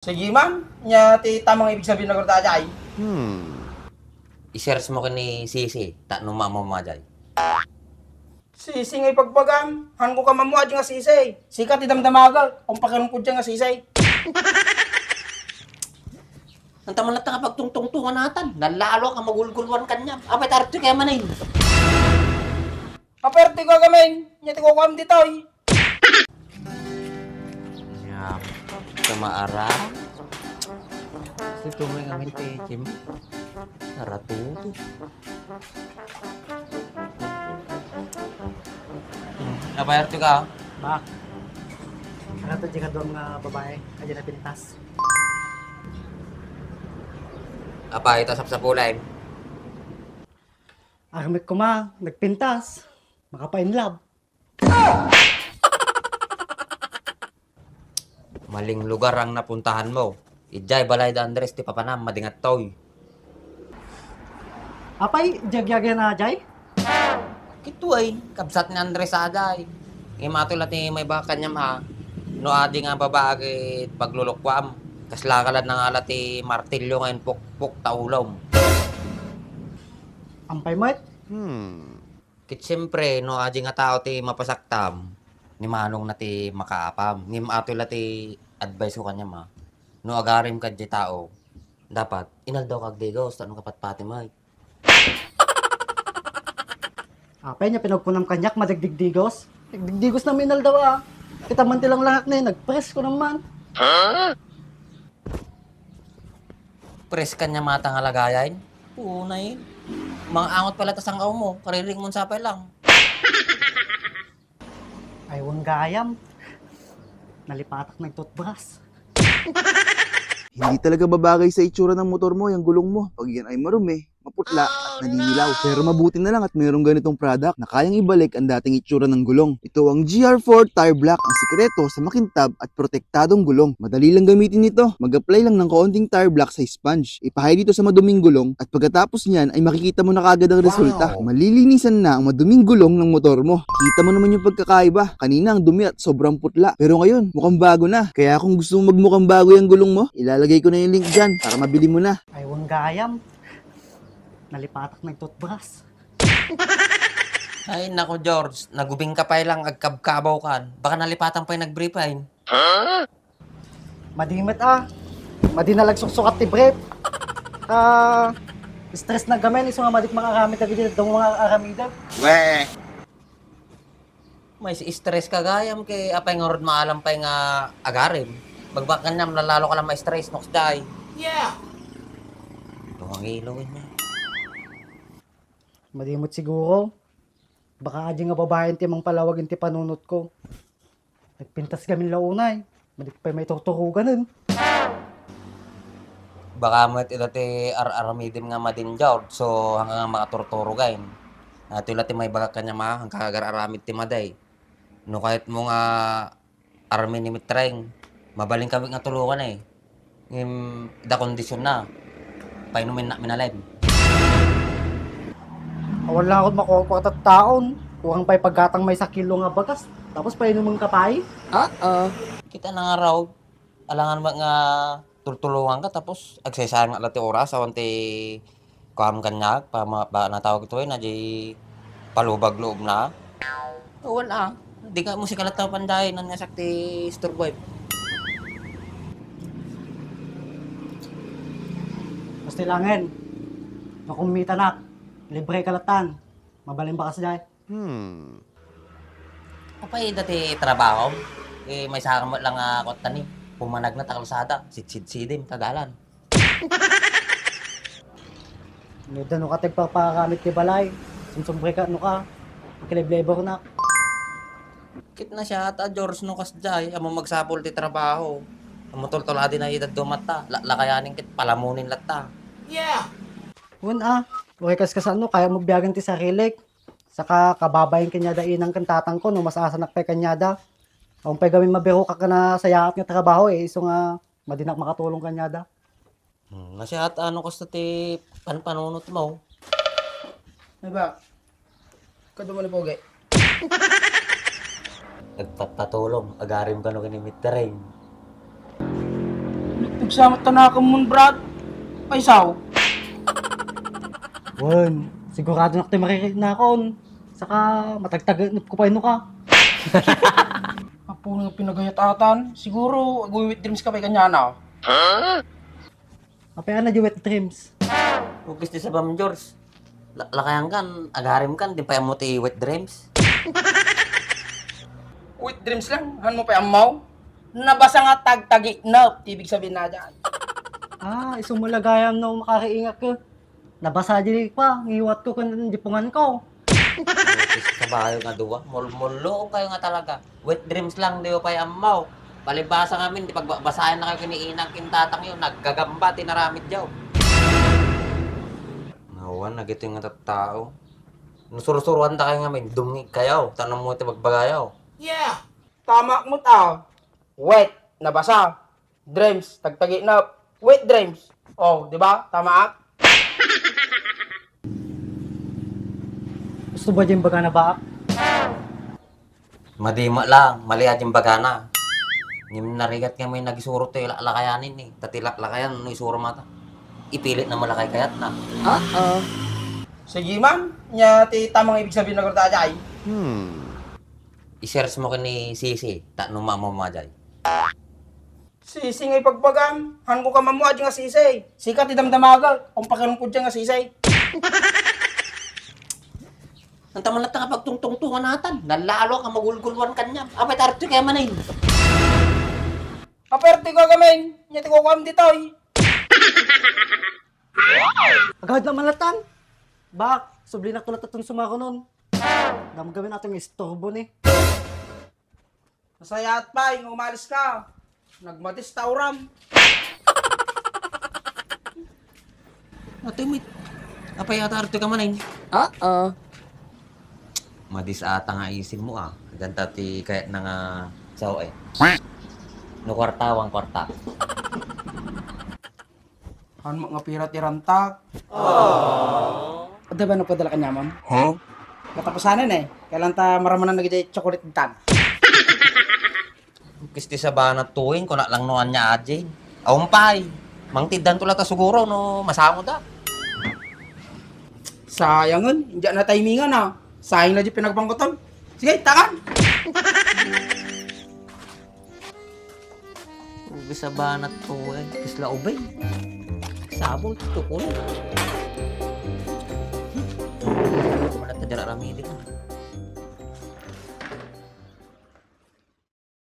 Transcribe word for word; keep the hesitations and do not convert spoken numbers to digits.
Sige, ma'am. Nya ti tamang ibig sabihin na gurta, ajay. Hmm. I-search mo ken ni Sisi, ta no mamo ma, ajay. Sisi nga ipagbagam, han ko ka mammo, adi nga Sisi. Sika ti damdamaga, kung pakiram ko dyan nga Sisi. Anta man latta nga pagtungtungtungan natan, nalalo ka magulgulwan kaniam. Apay, tarto kaya manin. Aperte ko gamin, nya ti kukuam ditoy. Nya, kamaara. Ito may ngamin ti Jim. Naratuto. Apay, arte ka? Ba? Ano to, di ka doon nga babae? Kaya na pinitas. Apay, ito sapsapulay. Armit ko ma, nagpintas. Makapa-in love. Maling lugar ang napuntahan mo. Idiay balay da Andres ti papanam, madingattoy. Apay, jagyagyan na, jay? Kituay, kabsat ni Andres aday. Imato la ti may baka kanyam ha. No adi nga babaag paglulukwam. Kasla ka lang nangala ti martilyo nga inpukpok ta ulom. Ampay met? Hmm. Ket siyempre, no adi nga tao ti mapasaktam, ni Manong na ti makaapam. Ngem ato la ti advice ko kaniam, a. No agarim ka di tao, dapat inaldaw ka agdigos, ta no kapatpati met. Apay, nya pinagkunam kaniak, madagdigdigos? Nagdigdigos na inaldaw, a. Kita man ti langlangak na, nagpres ko naman. Pres kaniam ata nga lagayan? Punay. Mangangot pala ta sang-aw mo, kariring mo sapay lang. Ay, wen gayam. Nalipatak nagtutbras. Hindi talaga babagay sa itsura ng motor mo yung gulong mo. Pag yan ay marumi, maputla, at naninilaw. Pero mabuti na lang at mayroong ganitong product na kayang ibalik ang dating itsura ng gulong. Ito ang G R four Tire Black, ang sikreto sa makintab at protektadong gulong. Madali lang gamitin ito. Mag-apply lang ng kaunting tire black sa sponge. Ipahay dito sa maduming gulong at pagkatapos niyan ay makikita mo na kaagad ang resulta. Wow! Malilinisan na ang maduming gulong ng motor mo. Kita mo naman yung pagkakaiba. Kanina ang dumi at sobrang putla. Pero ngayon, mukhang bago na. Kaya kung gusto mo magmukhang bago yung gulong mo, ilalagay ko na yung link dyan para mabili mo na. Ay, wen gayam. Nalipatak nagtutbras. Ay, nako, George. Nagubing ka pay lang agkabkabaw kan. Baka nalipatan pay nagbrief, ay. Madi met, a. Madi na lagsuksukat ti brief. Ah, stress na gamin, isu nga madik mangaramid dagiti dadduma nga aramidek. Weh. May stress ka gayam ket apay ngarud maalam pay nga agarim. Bagbagak kaniam, lalalo ka lang ma-stress, no kasjay. Yeah. Ito ang ilo niya. Madi met siguro. Baka adi nga babaen ti mangpalawag iti panunotko. Nagpintas gamin la unay. Madik pay maiturturoganen. Baka met ita ti ar-aramidim nga madin, George. So, hanggang nga makaturturogayen. Ito la ti maibagak kaniam, a, hangka agar-aramid ti madi. No kayatmo nga armi ni Mitreng, mabalin kami nga tulungan, e. Ngem, da kondisionna, painumennak minalem. Awan la ngarud makuarkuarta taon. Kurang pay paggatang maysa kilo nga bagas. Tapos painumenka pay? Ah, ah. Kita na nga raw, alangan met nga tultulonganka, tapos agsaysayannak la ti oras, awan ti kuam kaniak, pa-, ma-, ba, natawag ito, e, na di palubag loobna. Awan, a. Di ka musika la ta pandayen, nan nga sakti istorbo, e. Basta langen, no kummitanak, libre ka latan. Mabalin ba kasjay? Hmm. Apay, ida ti trabaho? E, maysa ka met lang nga kuan ta ni, pumanag na ta kalsada, sidsidsidim ta dalan. No, da no ka ti agpapaaramid ti balay, sumsumbre ka, no ka, makileblebornak. Ket na siya, ta, George, no kasjay, ammom magsapul ti trabaho. Ammom tultuladi na ida dumatta, la-, lakayanin ket palamunin latta. Yeah! Wen, a, uray kas kasano, kayatmo biagen ti sarilik. Saka kababain kaniada inang ken tatangko no mas-asanak pay kaniada. Awan pay gamin mabirokak a nasayaat nga trabaho, e, isu nga madinak makatulong kaniada. Hmm, nasiat, a, no kasta ti panpanunotmo. Ay ba? Kadu mo ni Pogi. Nagpapatulong, agarim kano ken ni Mitreng. Sa matanakam mon, Brad. Ay, sao? Wen, sigurado nak ti maririnnakon. Saka matagtagipko pay no ka. Apo nga pinagayat-atan. Siguro, agwi-wet dreams ka pay kaniana. Apay a na di wet dreams? Ugis ti sabam, George. La-, lakayan kan, agarim kan, di pay ammo ti wet dreams. Wet dreams lang, han mo pay ammo? Nabasa nga tagtagiknep, ti ibig sabihin na dyan. Ah, isu mo lagayam no makariingak ka. Nabasa di pa, ngiwat ko kun di pungan ko. Ugis ti sabayo nga dua, mulmullo kayo nga talaga. Wet dreams lang, di pay ammo. Palibasa ngamin, ti pagbabasayan na kayo kini inang kin tatang yo, naggagamba ti naramid yo. Awan, nagito nga tattao. Nusursuruan ta kayo ngamin, dumngig kayo, tanam mo ti bagbagayo. Yeah! Tama mo ta. Wet, nabasa. Dreams, tagtagiknep. Wet dreams. Oh, di ba? Tama ak? Gusto ba dyan baga na ba? Madima lang, mali a di bagana. Ngem narigat nga may nagisuro ti laklakayanin eh. Ta ti laklakayan, no isuro mata. Ipilit na malakay kayat na. Oo. Sige man, nya ti tamang ibig sabihin na kurta ajay. Hmm. I-search mo kini Sisi, ta no mamo mo ajay. Sisi nga ipagbagam, han ko ka mammo adi nga sisi. Sika ti damdamaga, kung pakiram ko dyan nga sisi. Anta man latta nga pagtungtungtungan natan, nalalo ka magulgulwan kanyam. Apay tarto kaya manin? Aperte ko agamin, nya ti kukuam ditoy. Agad naman latan. Bak, sublinak to latta ton sumarunon. Damgamin atong istorbo ni. Nasayaat pay nga umalis ka. Nagmatis ta uram. Ate, mit. Apay ata arto ka man, eh. Oo. Madis ata nga isim mo, ah. Ganta ti kayat na nga sao, eh. No kwarta, wan kwarta. Han mo nga pira ti rantak? Aww. Adda ba napadala kanyaman? Huh? Katapusanan eh. Kailan ta maramanan na gidi chocolate tan? Kisti sabana tuwing, kuna lang no anya ajin. Aumpay. Mangtiddan to lata siguro no masango da. Sayangen, hindi na timingan ah. Sayang na di pinagpangkutan. Sige, takan! Ugis a banat to, eh. Kisla ubay. Sabol, tukol. Kumalat na dira ramidi ka.